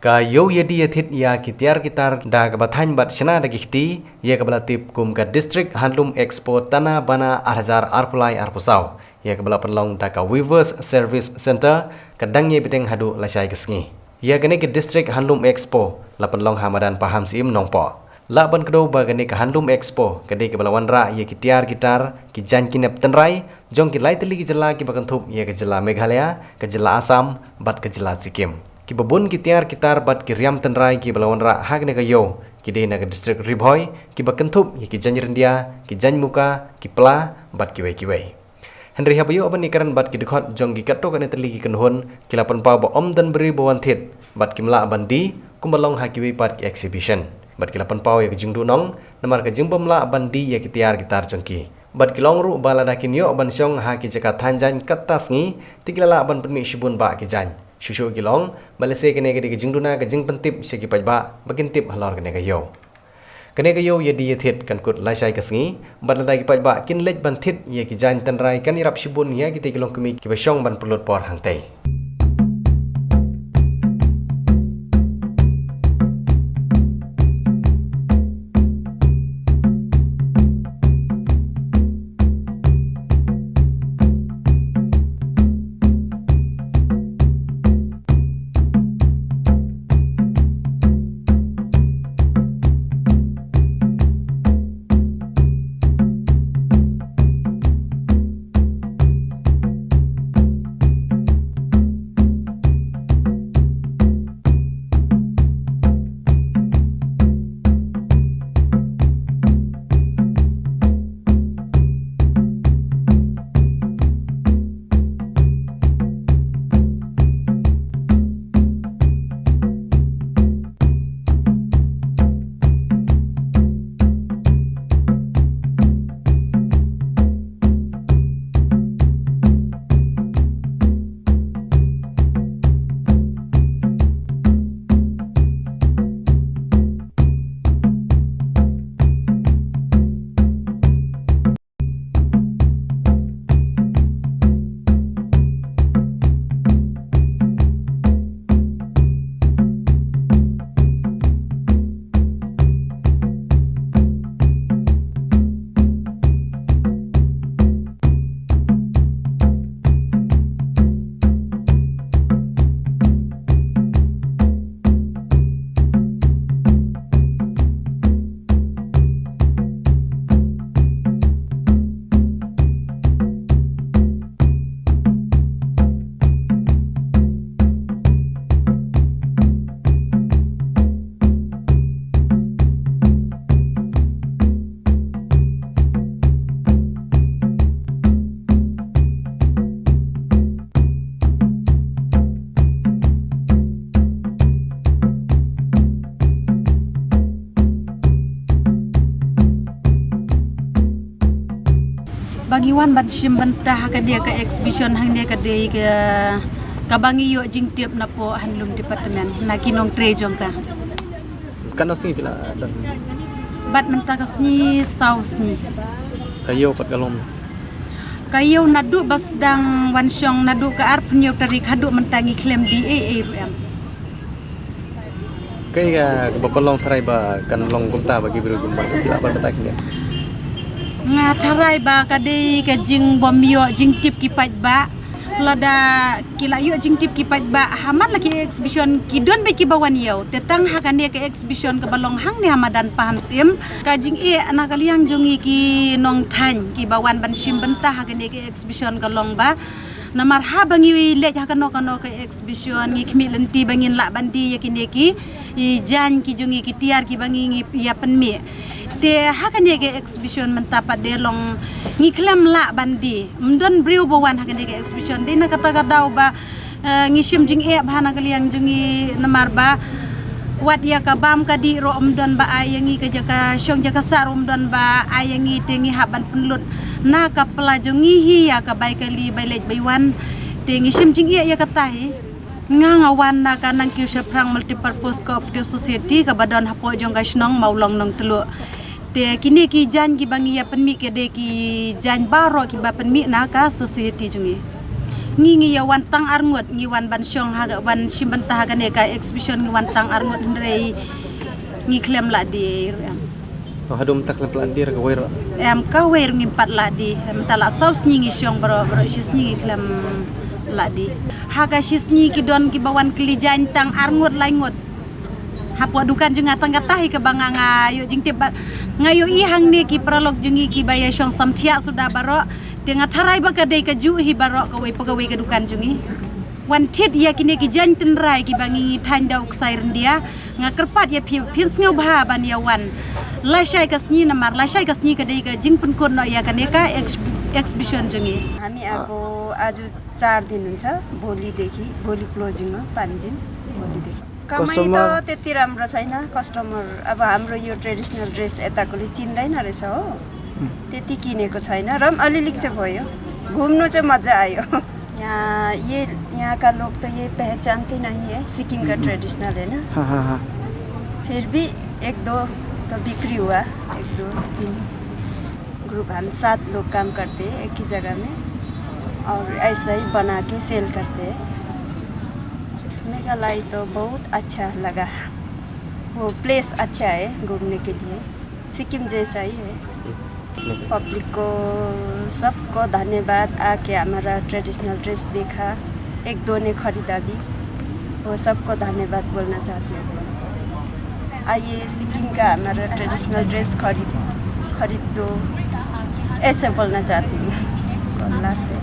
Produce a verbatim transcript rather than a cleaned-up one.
Ka ïew ïa die ïa thied ïa ki tiar ki tar da kaba thaiñ bad shna da ki kti, ïa kaba la tip kum ka District Handloom Expo Tana Bana ar hajar arphew lai arphew saw, ïa kaba la pynlong da ka Weavers Service Centre, ka dang ïai bteng haduh lashai ka sngi. Ïa kane ka District Handloom Expo la pynlong ha madan Pahamsyiem Nongpoh. Lah ban kdew ba kane ka Handloom Expo ka dei kaba la wanrah ïa ki tiar ki tar, ki jaiñ ki nep tynrai jong ki lai tylli ki jylla kiba kynthup ïa ka jylla Meghalaya, ka jylla Assam bad ka jylla Sikkim. Kiba bun ki tiar ki tar bad ki riam tynrai kiba la wanrah ha kane ka ïew ki dei na ka District Ri Bhoi, kiba kynthup ïa ki jaiñ ryndia, ki jaiñ muka, ki pla bad kiwei kiwei. Hynrei haba ïoh ban ïakren bad ki dkhot jong ki katto katne tylli ki kynhun, ki la pynpaw ba ym don briew ba wan thied bad kim lah ban die kumba long ha kiwei pat ki exhibition. Bad ki la pynpaw ïa ka jingduhnong namar ka jingbym lah ban die ïa ki tiar ki tar jong ki. Bad ki la ong ruh ba lada kin ïoh ban shong ha ki jaka thaiñ jaiñ katta sngi, te ki la lah ban pynmih shibun bah ki jaiñ. Shuh shuh ki la ong ba lehse kane ka dei ka jingduna ka jingpyntip sha ki paidbah ba kin tip halor kane ka ïew. Kane ka ïew ïa die ïa thied kan kut lashai ka sngi, bad lada ki paidbah kin leit ban thied ïa ki jaiñ tynrai kan ïarap shibun ïa kitei ki longkmie kiba shong ban pynlut por hangtei. Ba ngi wan ban shim bynta ha kane ka exhibition hangne ka dei ka, kaba ngi ïoh jingtip na poh handloom department na ki nongtrei jong ka. Katno sngi phi la don? Bad mynta ka sngi saw sngi. Ka ïew pat ka long? Ka ïew naduh ba sdang wan shong naduh ka arphew hynñiew tarik haduh mynta ngi khlem die ei ei ruh em. Kaei kaba pynlong tharai ba kan long kumta ba ki briew kim wan, phi lah ban batai khyndiat? Nga tharai ba ka dei ka jingbym ïoh jingtip ki paidbah. Lada ki la ïoh jingtip ki paidbah, ha man la ki exhibition ki don beit kiba wan ïew. Te tang ha kane ka exhibition kaba long hangne ha madan Pahamsyiem, ka jingeh na ka liang jong ngi ki nongthaiñ kiba wan ban shim bynta ha kane ka exhibition ka long ba namar haba ngi leit ha kano kano ka exhibition ngi khmih lynti ba ngin lah ban die ïa kine ki, i jaiñ ki jong ngi, ki tiar kiba ngi, ngi ïa pynmih. Te ha kane ka exhibition mynta pat de long ngi khlem lah ban die. Ym don briew ba wan ha kane ka exhibition. Dei na kata ka daw ba, eh, ngi shim jingeh bha na ka liang jong ngi namar ba wat ïa ka bam ka dih ruh ym don ba ai ïa ngi, ka jaka shong jaka sah ruh ym don ba ai ïa ngi, te ngi hap ban pynlut na ka pla jong ngi hi ïa ka bai kali, bai leit bai wan. Te ngi shim jingeh ïa kata hi. Nga nga wan na ka Nangkiew Shaphrang Multipurpose Cooperative Society kaba don hapoh jong ka shnong Mawlong Nongtluh. Te kine ki jaiñ kiba ngi ïa pynmih ki dei ki jaiñ baroh kiba pynmih na ka society jong ngi. Ngi ngi ïa wan tang arngut, ngi wan ban shong ha ka, wan shim bynta ha kane ka exhibition ngi wan tang arngut hynrei ngi khlem lah die ruh em. Oh, haduh mynta khlem lah die ruh kawei ruh. Em, kawei ruh ngim pat lah die. Mynta la saw sngi ngi shong baroh, baroh shi sngi ngi khlem lah die. Ha ka shi sngi ki don kiba wan kylli jaiñ tang arngut laingut. Hapoh dukan jong nga tang kata hi kaba nga, nga ïoh jingtip ba nga ïohi hangne ki paralok jong ngi kiba ïa shong samthiah suda baroh. Te nga tharai ba ka dei kajuh hi baroh kawei pa kawei ka dukan jong ngi. Wan thied ïa kine ki jaiñ tynrai kiba ngi ngi thaiñ da u ksai ryndia. Nga kyrpad ïa phi, phin sngewbha ban ïa wan. Lashai ka sngi namar, lashai ka sngi ka dei ka jingpynkut noh ïa kane ka ex-, exhibition jong ngi. हामी आएको आज चार दिन हुन्छ, भोलिदेखि, भोलि क्लोजिङ हो, पाँच दिन, भोलिदेखि। कमाइ त कस्टमर? त्यति राम्रो छैन, कस्टमर। अब हाम्रो यो ट्रेडिसनल ड्रेस यताकोले चिन्दैन रहेछ हो, त्यति किनेको छैन र पनि अलिअलि चाहिँ भयो। घुम्नु चाहिँ मजा आयो। यहाँ ये, यहाँ का लोग तो ये पहचानते नहीं है सिक्किम का ट्रेडिशनल, है ना? हाँ, हाँ, हाँ। फिर भी एक दो तो बिक्री हुआ, एक दो तीन ग्रुप, हम सात लोग काम करते हैं एक ही जगह में और ऐसा ही बना के सेल करते हैं। मेघालय तो बहुत अच्छा लगा, वो प्लेस अच्छा है घूमने के लिए, सिक्किम जैसा ही है। पब्लिक को सबको धन्यवाद, आके हमारा ट्रेडिशनल ड्रेस देखा, एक दो ने खरीदा भी, वो सबको धन्यवाद बोलना चाहती हूँ। आइए सिक्किम का हमारा ट्रेडिशनल ड्रेस खरीद खरीद दो, ऐसे बोलना चाहती हूँ। कोल्ला से।